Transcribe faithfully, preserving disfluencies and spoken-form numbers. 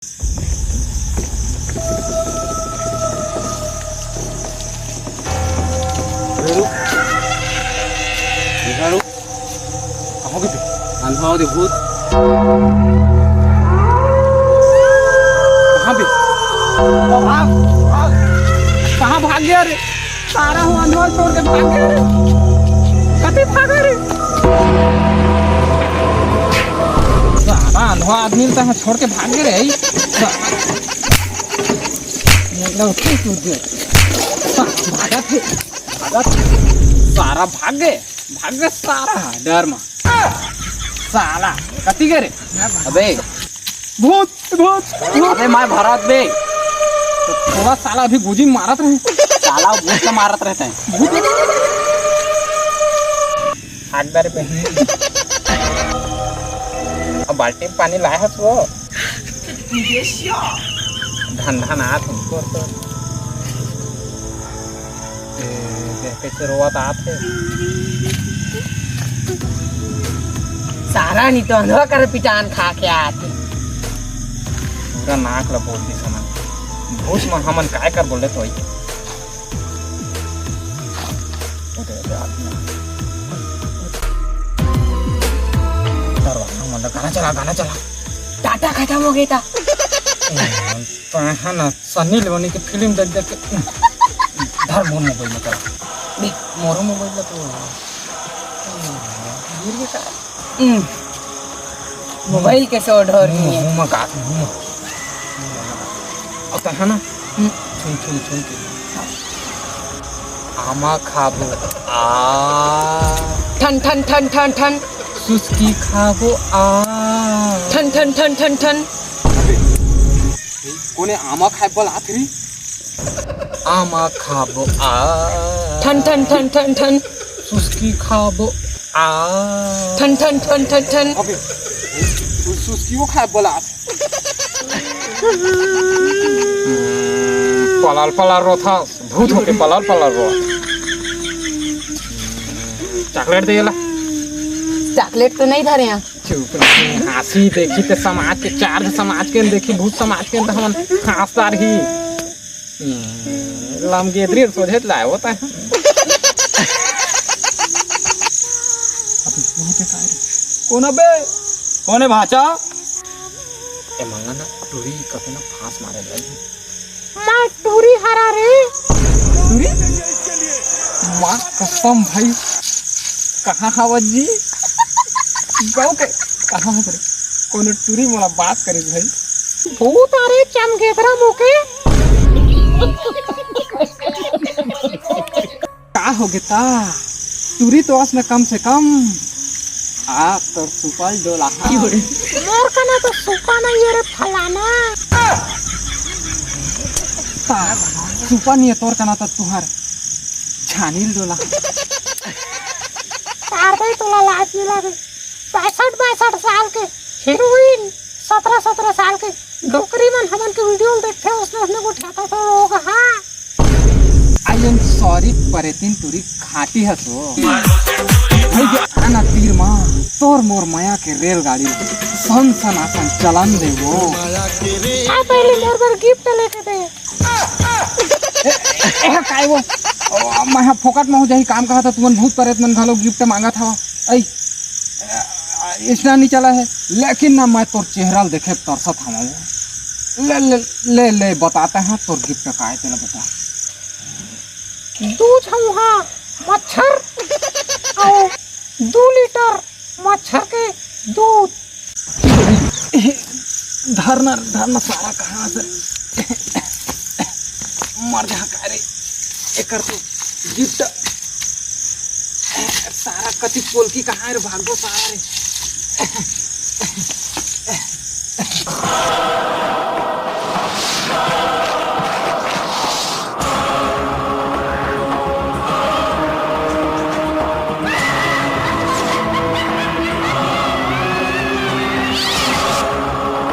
रुक, रुक, रुक। कहाँ गे? अंधवा दे भूत। कहाँ बे? कहाँ, कहाँ भाग गया रे? सारा हो अंधवा छोड़ के भाग गया रे। कति भागा रे? सारा अंधवा आदमी ल तहाँ छोड़ के भाग गया रे। मतलब, ठीक हो गया। सा-, भागत हे, भागत हे। सारा भाग गए, भाग गए सारा डर मा। साला, कति गए रे? अबे। भूत, भूत, भूत। अबे, मैं भरत बे। तो थोड़ा साला अभी गुजी मारत रहे। साला भूत का मारत रहते हैं। भूत। हाथ बारे पे। अब बाल्टी में पानी लाए हस वो। धन धन आत हमको तो। ए, देख कैसे रोवत आत हे। सारा नी तो अंधवा कर पिटान खा के आत हे। पूरा नाक ला बोल दी समन। भूत मन हमन काय कर बोले तो वही। अरे, अरे, आदमी। दरवाजा मन ला गाना चला, गाना चला। डाटा खतम हो गया था। तो है ना, सनी लियोनी के फिल्म देख देख के, धर मोर मोबाइल में चला। देख, मोरो मोबाइल में तो गिर गया का? हम्म। मोबाइल के शोर हो रही है। मुंह में का, मुंह में। अब तो है ना? हम्म। छुन, छुन, छुन के। आमा खाबो आ। ठन, ठन, ठन, ठन, ठन। सुस्की खाबो आ। ठन, ठन, ठन, ठन, ठन। अबे, कोने आमा खाए बर आत री? आमा खाबो आ। ठन, ठन, ठन, ठन, ठन। सुस्की खाबो आ। ठन, ठन, ठन, ठन, ठन। अबे, सु-, सुस्कियो खाए बर आत। पलाल पलाल रोथा, भूत होके पलाल पलाल रोथा। चॉकलेट दे ला। चॉकलेट तो नहीं धरे हैं। चुप रह, हाँसी देखी ते समाज के, चार झन समाज के देखी, भूत समाज के, तो हमन हाँसदार ही। हम्म, लमगेदरी सोझे लाए होता है। अबे, वो ते काय रे? कौन अबे? कौन है भाचा? ए मंगन ना, टूरी कभी ना फांस मारे लगी। मैं टूरी हरा रे। टूरी? माँ कसम भाई, कहाँ हवत जी? गाँव के कहाँ हवत रे? कोनो टूरी मोला बात करे भाई। भूत अरे चमगेदरा मुके। का हो गे ता? टूरी तो अस न कम से कम। आ, तोर सुपा ल डोला हा। मोर कना तो सुपा नहीं है रे फलाना। ता, सुपा नहीं है तोर कना तो तुहार छानी ल डोला। तार दे तोला लाज नहीं लगे। पैंसठ पैंसठ साल के हीरोइन, सत्रह सत्रह साल के डोकरी मन हमन के वीडियो ल देखथे, उसने उसने गोठियाथस लोग, हाँ। I am sorry परेतिन टूरी खाटी हस वो। भाई के आना तीर मा तोर मोर मया के रेलगाड़ी सन सन आसन चलन दे वो। आ पहले मोर बर गिफ्ट लेके दे। ए, ए, ए, काय वो? ओ, मैं हा फोकट में हो जाही काम कहा था, तुमन भूत परेत मन घलो गिफ्ट मांगत हवा। ऐ, इसना नहीं चला है, लेकिन ना मैं तोर चेहरा ल देखे तरसत हवा। ले, ले, ले, ले, बताते हैं तोर गिफ्ट का है, तेला बता। दू झौहा मच्छर अउ दू लीटर मच्छर के दूध। धरना, धरना सारा कहाँ से मर जा का रे? एकर तो गिफ्ट सारा कति पोलकी कहाँ रे? भागो सारा रे।